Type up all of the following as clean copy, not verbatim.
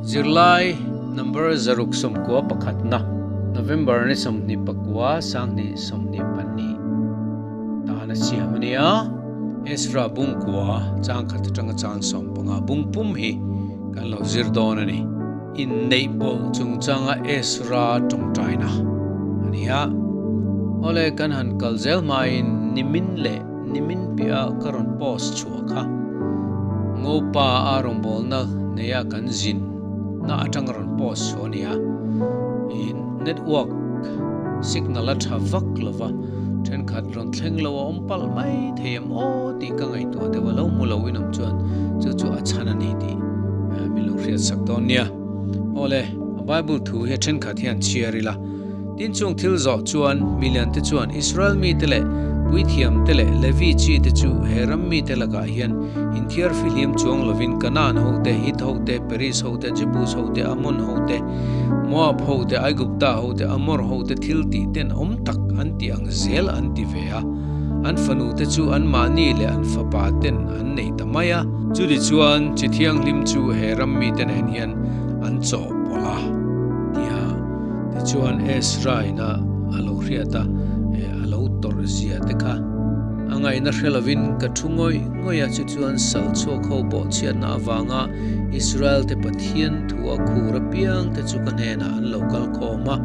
Zirlai number 191 na November ni 29 2022 tana siam ania Ezra bung kua chang khat atanga chang 15 bung pum hi kan lo zir dawn ani. Inneih pawlh chungchanga Ezra tawngtaina a ni a. Awle kan han kal zel hmain nimin leh nimin piah ka rawn post chhuah kha Ngopa a rawngbawlna neia kan zin na atanga rawn post chhuah a ni a. I network signal a tha vak lova thenkhat rawn thleng lo a awm palh mai thei em aw tih ka ngaihtuah deuh a, lo hmu lo in awm chuan chu chu a chhan a ni tih min lo hriat sak dawn nia. Awle, a Bible thu hi a thenkhat hian chhiar ila. Tin chung thil zawh chuan milian te chuan Israel mite leh puithiam te leh Levi chi te chu he ram mite lakah hian inthiar fihlim chuang lovin Kanaan ho te, Hit ho te, Peris ho te, Jebus ho te, Amon ho te, Moab ho te, Aigupta ho te, Amor ho te thil tih ten awm tak an ti ang zel an ti ve a. An fanu te chu anmahni leh an fapa ten an nei ta mai a. Chutichuan chi thianghlim chu he ram mite nen hian an chawhpawlh a, tia tichuan Ezra ina a lo hriat a, a lo tawrh zia te kha a ngaihna hre lovin ka thu ngawih ngawih a, chutichuan sal chhuak ho bawhchhiatna avanga Israel te Pathian thu a khur apiang te chu ka hnenah an lo kal khawm a,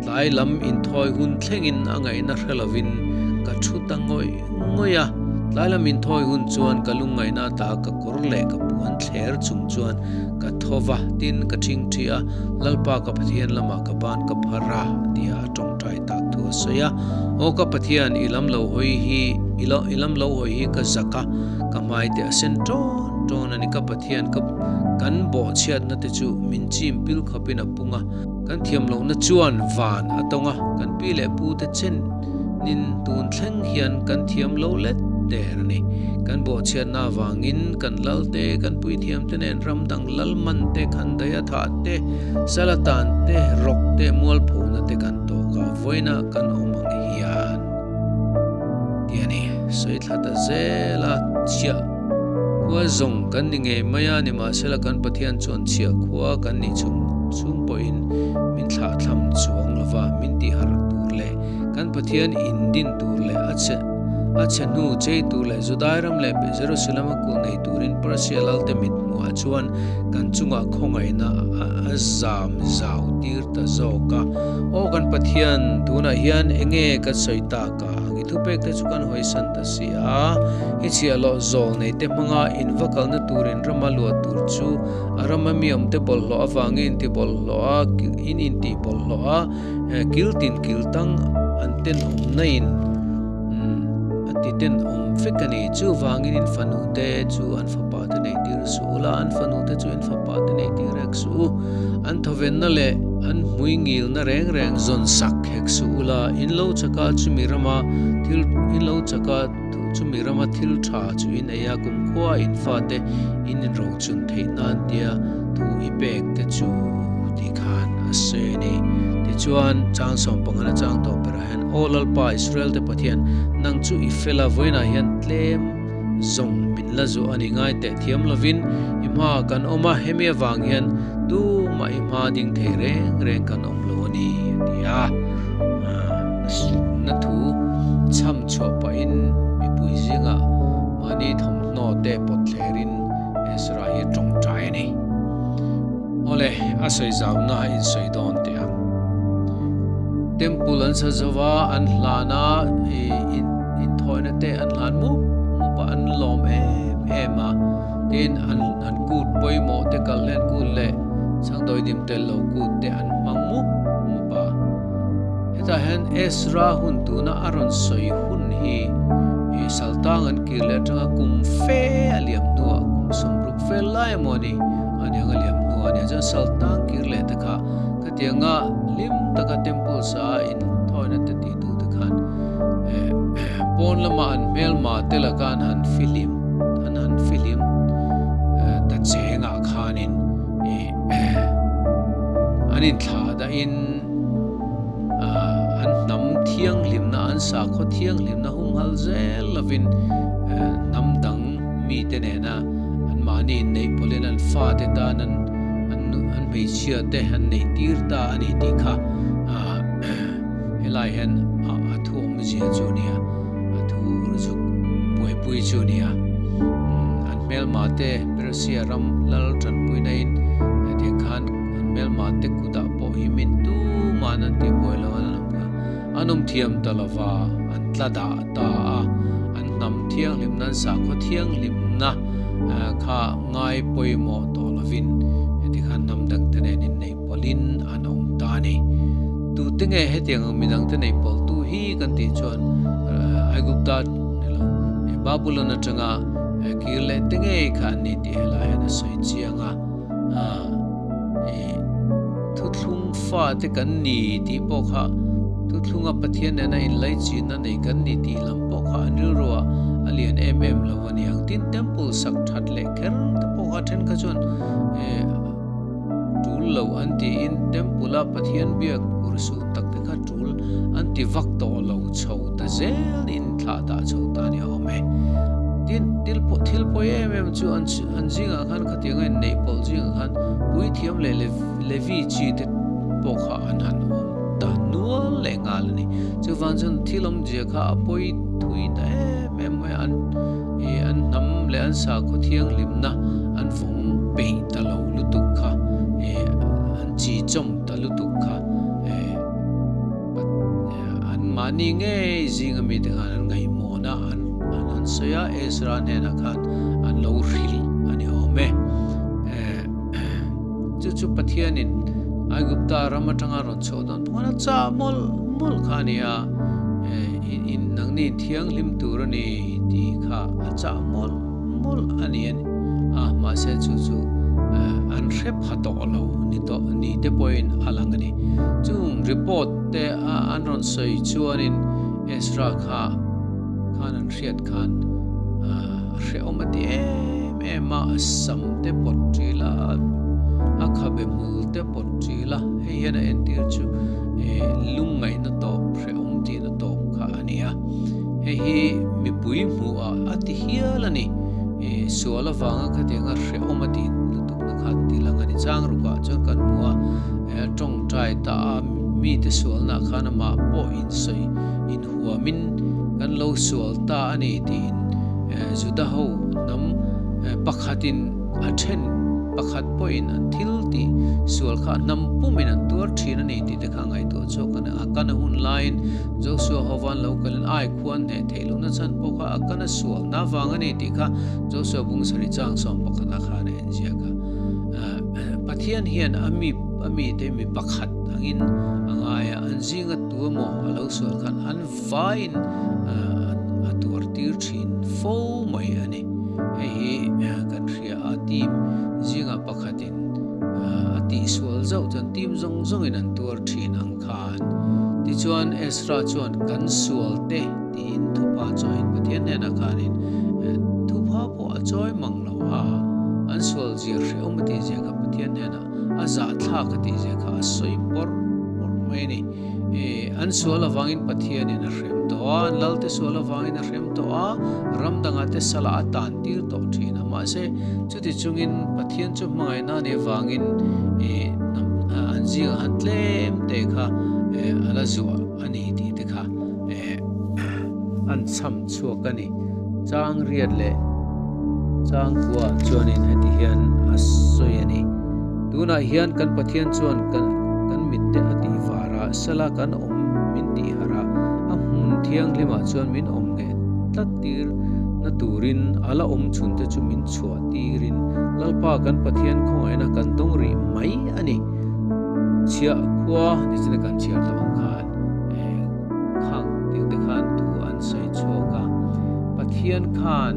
tlai lam inthawi hun thlengin a ngaihna hre lovin ka thu ta ngawih ngawih a, tlai lam inthawi hun chuan ka lungngaihna ata ka kawr leh ka puan thler chung chuan ka tho va, tin ka thingthi a, Lalpa ka Pathian lamah ka ban ka phar a, tia a tawngtai tak thu a sawi a. Aw ka Pathian, i lam lo hawi hi, i lo, i lam lo hawi hi ka zak a, ka hmai te a sen tawn tawn a ni. Ka Pathian, ka, kan bawhchhiatna te chu min chim pil khawpin a pung a, kan thiam lohna chuan van a tawng a, kan pi leh pu te chen nin tun thleng hian kan thiam lo let der a ni. Kan bawhchhiatna avangin kan lal te, kan puithiam te nen ram dang lal man te, khandaih a thah te, salatan te, rawk te, mualphona te kan tawk a, vawiinah kan awm ang hian tih a ni. Sawi thla ta zel a, chhiah khua zawng kan ni ngei mai a, nimahsela kan Pathian chuan chhiah khua kan nih chung chung pawhin min thlahthlam chuang lova, min tihharh tur leh kan Pathian indin tur leh a che a che hnu chei tur leh Judai ram leh Jerusalem a kul nei turin Persia lalte mit hmuhah chuan kan chungah khawngaihna a zam zau tir ta zawk a. Aw kan Pathian, tunah hian enge ka sawi tak a? Ang i thupek te chu kan hawisan ta si a, i chhiahhlawh zawl nei te hmanga in va kalna turin rama luah tur chu a rama mi awmte bawlhhlawh avangin inti bawlhhlawh a, in intih bawlhhlawh a, Kil tin kil tang an tenawm na in a ti tenawm vek a ni. Chuvangin in fanu te chu an fapa te neih tir suh ula, an fanu te chu in fapa te neih tir hek suh u. An thawvenna leh an hmui ngilna reng reng zawn sak hek suh ula, in lo chaka chumi rama thil in lo chaka chumi rama thil tha chu in ei a, kumkhua in fate in inrochun theih nan tia thu i pek te chu tih khan a sawi a ni. Tichuan, chang 15 a chang tawh berah hian, Aw Lalpa, Israel te Pathian, nang chu i fel a, vawiinah hian tlem zawng min la zuah a ni ngai teh thiam lovin i hmaah kan awm a, hemi avang hian tumah i hma ding thei reng reng kan awm lo a ni, a ti a. Na thu chham chhuah pahin mipui zingah mahni thawmhnaw te pawt thlerin Ezra hi a tawngtai a ni. Awle, a sawi zauna a insawi dawn teh ang. Temple an sa zo va, an hlan a, inthawina te an hlan mup mup a, an lawm em em a. Tin, an an kut pawimawh te kal hlen kut leh changdawidim tel lo kut te an hmang mup mup a. Hetah hian Ezra hun tuna a rawn sawi hun hi Saltang an kir leh atanga kum fe a liam hnuah kum 60 fel lai emaw a ni a niang a liam hnuah a nia chuan Saltang kir leh te kha khatianga hlim taka temple sa a inthawina te tih duh te khan pawn lama an hmelma te laka an han fihlim an han fihlim ta chengah khanin an inthlah dahin An hnam thianghlimna, an sakhaw thianghlimna humhal zel lovin hnam dang mite nena anmahni inneih pawlhin an fate tan an. an hmeichhia te an neih tir ta a ni tih kha helai hian a thu awmzia chu a nia, a thu zuk buaipui chu a nia. An hmelma te Persia ram lal tanpuina in hetiang khan an hmelma te kutah pawh hi min tuman an tihbuai lo an awm kha an awm thiam ta lova an tla dah ta a, an hnam thianghlimna an sakhaw thianghlimna kha ngai pawimawh tawh lovin heti khan hnam dangte nen inneih pawlhin an awm ta a ni. Tute nge hetiang ang midangte neih pawltu hi kan tih chuan Aigupta ni lo Babulon atanga kir leh te ngei kha an ni tih helai hian a sawi chiang a. Thuthlung fate kan ni tih pawh kha thuthlunga Pathian nena inlaichinna nei kan ni tih lam pawh kha an rilru ah a lian em em lo a ni ang. Tin, temple sak that leh kher te pawh kha thenkhat chuan tul lo an tiin temple a Pathian biak urhsun tak te kha tul an ti vak tawh lo chho ta zel in thlah dah chho ta a ni awm e. Tin, thil thil pawi em em chu an an zingah khan khatiang a inneih pawlh zingah khan puithiam leh Levi chi te pawh kha an han awm ta nual leh nghal a ni. Chuvang chuan thil awmzia kha a pawi thui ta em em mai a, an ih an hnam leh an sakhaw thianghlimna an vawng peih ta lo lutuk kha ih an chi chawm ta lutuk kha ih an mahni ngei zinga mite khan an ngaihmawhna an an sawi a, Ezra hnenah khan an lo hrilh a ni awm e. Chu chu Pathianin Aigupta ram atanga rawn chhuah dawn pawh a chah mawlh mawlh kha a ni a, in nangni in thianghlim tur a ni tih kha a chah mawlh mawlh a ni a, mahse chu chu an hre pha tawh lo ni tawh ni te pawhin a lang a ni. Chung report te an rawn sawi chuanin Ezra kha khan an hriat khan a hrehawm a ti em em a, a sam te pawt ṭil a, a khabe hmul te pawt ṭil a, hei hian a entir chu lungngaihna tawp hrehawm tihna tawp kha a ni a, hei hi mipui hmuhah a ti hial a ni, sual avanga khatianga hrehawm a tih lutukna kha ti lang a ni, chang rukah chuan kan hmu a, tawngtai ta a mite sualnah khan amah pawh insawi inhuamin kan lo sual ta a ni tiin Juda ho hnam pakhatin a then pakhat pawhin an thil tih sual kha hnam pumin an tuar thin a ni tih te kha ngaihtuah chhuak a ni. A kana hun laiin Joshua hovan lo kalin ai khuan hneh theih lohna chhan pawh kha a kana sualna vang a ni tih kha Joshua bung sarih chang sawm pakhatah khan a enziak a. Pathian hian a mi a mite mi pakhat angin a ngai a, an zinga tu emaw a lo sual khan an vaiin a tuar tir thin fo mai a ni. Hei hi kan hria a, team zingah pakhatin a tihsual zauh chuan team zawng zawngin an tuar thin ang khan. Tichuan Ezra chuan kan sual te tiin thupa chawiin Pathian hnenah khanin thupha pawh a chawi mang lo a, an sual zia hrehawm a tihzia kha Pathian hnenah a zahthlak a tihzia kha a sawi bawrh bawrh mai a ni. An sual avangin Pathianin a hrem tawh a, an lalte sual avangin a hrem tawh a, ram dangah te salah a tan tir tawh thin a. Mahse, chuti chungin Pathian chu hmangaihna a nih avangin an zingah khan tlem te kha a la zuah a ni tih te kha an chham chhuak a ni. Chang riat leh chang kua chuanin heti hian a sawi a ni. Tunah hian kan Pathian chuan kan kan mitte a tih var a, sala kan awm min tih harh a, a hmun thianghlimah chuan min awm ngheh tlat tir na turin a la awm chhun te chu min chhuah tirin Lalpa kan Pathian khawngaihna kan dawng rih mai a ni. Chhiah khua nichina kan chhiar tawh ang khan khang tiang te khan thu an sawi chhuak a, Pathian khan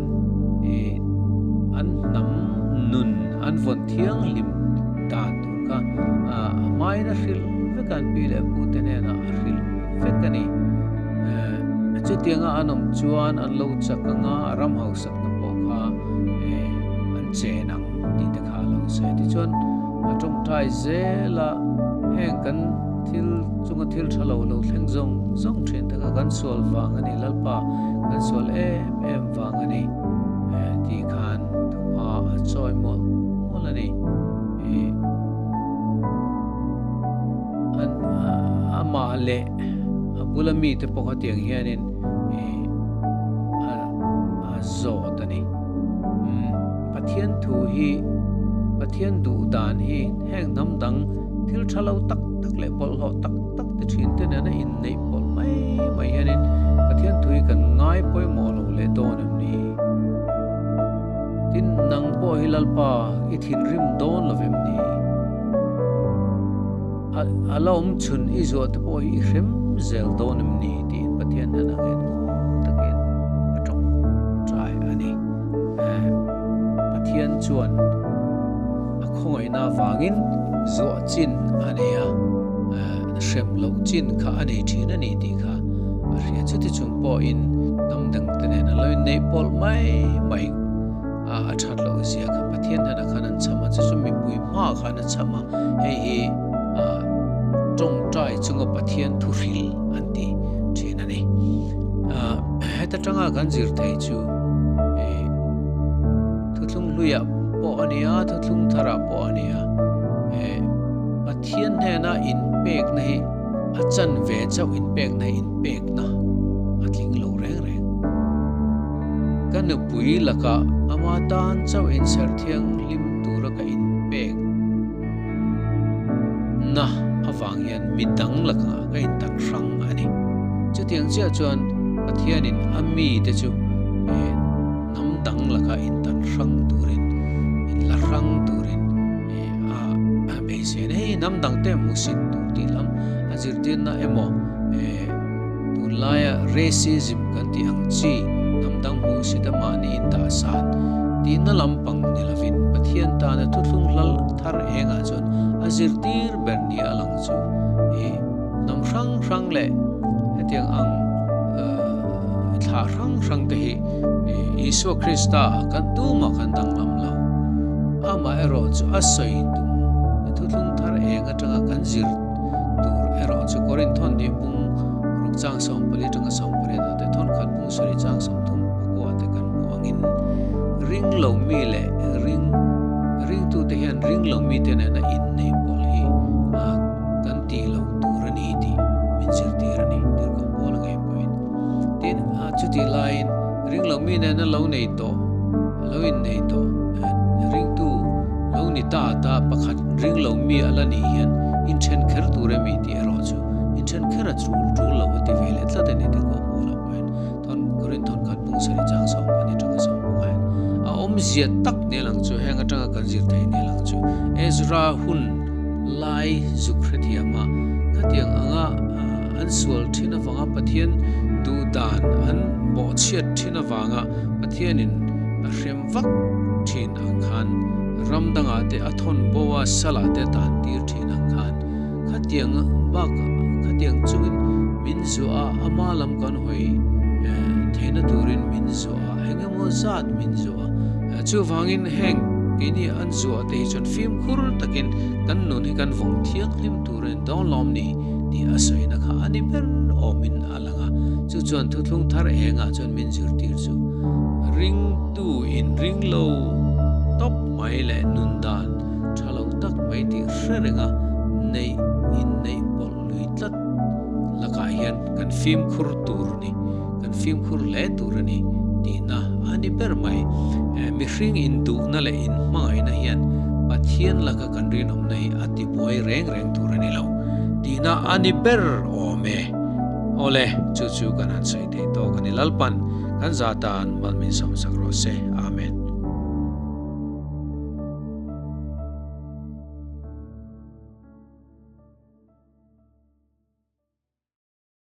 an hnam nun an vawn thianghlim dan tur kha a hmain a hrilh vek a, an pi leh pu te hnenah a hrilh vek a ni. Chutianga an awm chuan an lo chak ang a, a ram hausakna pawh kha an chen ang tih te kha a lo sawi a. Tichuan a tawngtai zel a, heng kan thil chunga thil tha lo lo thleng zawng zawng thin te kha kan sual vang a ni, Lalpa kan sual em em vang a ni tih khan thupha a chawi mawlh mawlh a ni. leh a bula mite pawh kha tiang hianin a zawt a ni. Pathian thu hi, Pathian duh dan hi heng hnam dang thil tha lo tak tak leh bawlhhlawh tak tak ti thin te nena inneih pawlh mai mai hianin Pathian thu hi kan ngai pawimawh lo leh dawn em ni? Tin, nang pawh hi Lalpa i thinrim dawn lo vem ni? A la awm chhun i zuah te pawh hi i hrem zel dawn em ni? tiin Pathian hian a ngen ngun takin a tawngtai a ni. Pathian chuan a khawngaihna avangin zuah chin a nei a, hrem loh chin kha a nei thin a ni tih kha a hria. Chuti chung pawhin hnam dangte nen a lo inneih pawlh mai mai. A that loh zia kha Pathian hnenah khan an chham a, chu chu mipui hmaah khan a chham a, hei hi tawngtai chunga Pathian thu hril an ti thin a ni. Heta tanga kan zir thei chu thuthlung hluiah pawh a ni a, thuthlung tharah pawh a ni a, Pathian hnena inpekna hi a chanve chauh inpekna hi inpekna a tling lo reng reng. Ka nupui lakah ama tan chauh inserh thianghlim tura ka inpek na avang hian mi dang lakah ka intan hrang a ni. Chutiang chiah chuan Pathianin a mite chu hnam dang lakah intan hrang turin, inla hrang turin a beisei a ni. Hei hnam dangte hmuhsit tur tih lam a zirtirna emaw Tunlaia racism kan tih ang chi hnam dang hmuh si te mahni in dah san tihna lampang ni lovin Pathian tana thuthlung hlal thar engah chuan a zirtir ber nia a lang chu i hnam hrang hrang leh hetiang ang thlah hrang hrang te hi Isua Krista kan tumah kan danglam lo. Amaherawh chu a sawi tum thuthlung thar eng atanga kan zir tur erawh chu Korinthon nih bung ruk chang 14 atanga 18 ah te thawn khat bung sarih chang 30 pakua te kan hmuh angin ring lo mi leh ring ringtute hian ring lo mite nena inneih pawlh hi kan tih loh tur a ni tih min zirtir a ni tirhkoh pawl a ngei pawhin. Tin, chutih laiin ring lo mi nena lo nei tawh lo innei tawh ringtu lo ni ta ta pakhat ring lo mi a la nih hian inthen kher tur emi tih erawh chu inthen kher a chul tul lo a ti ve leh tlat a ni te kawh pawl ah pawh hian thawn Korin thawn khat bung sarih chang 14 tanga 15 hian a awmzia tak nel ang chu heng atanga kan zir thei nel ang chu Ezra hun lai zuk hrethiam a khatiang anga an sual thin avanga Pathian duh dan an bawhchhiat thin avanga Pathianin a hrem vak thin ang khan ram dangah te a thawn bo a, salah te a tan tir thin ang khan khatiang bakah khatiang chungin min zuah a, ama lam kan hawi theihna turin min zuah a, eng emaw zat min zuah a. Chuvangin heng keini an zuah te hi chuan fimkhur takin kan nun hi kan vawng thianghlim turin dawn lawm ni tih a sawina kha a ni ber awmin a lang a. Chu chuan thuthlung thar engah chuan min zirtir chu ringtu in ring lo tawp mai leh nun dan tha lo tak mai tih hre renga neih in neih pawlh lui tlat lakah hian kan fimkhur tur a ni, kan fimkhur hle tur a ni tihna a ni ber mai. Mihring induhna leh inhmangaihna hian Pathian laka kan rinawmna hi a tibuai reng reng tur a ni lo tihna a ni ber awm e. Awle, chu chu kan han sawi thei tawk a ni. Lalpan kan za tan mal min sawmsak rawh se.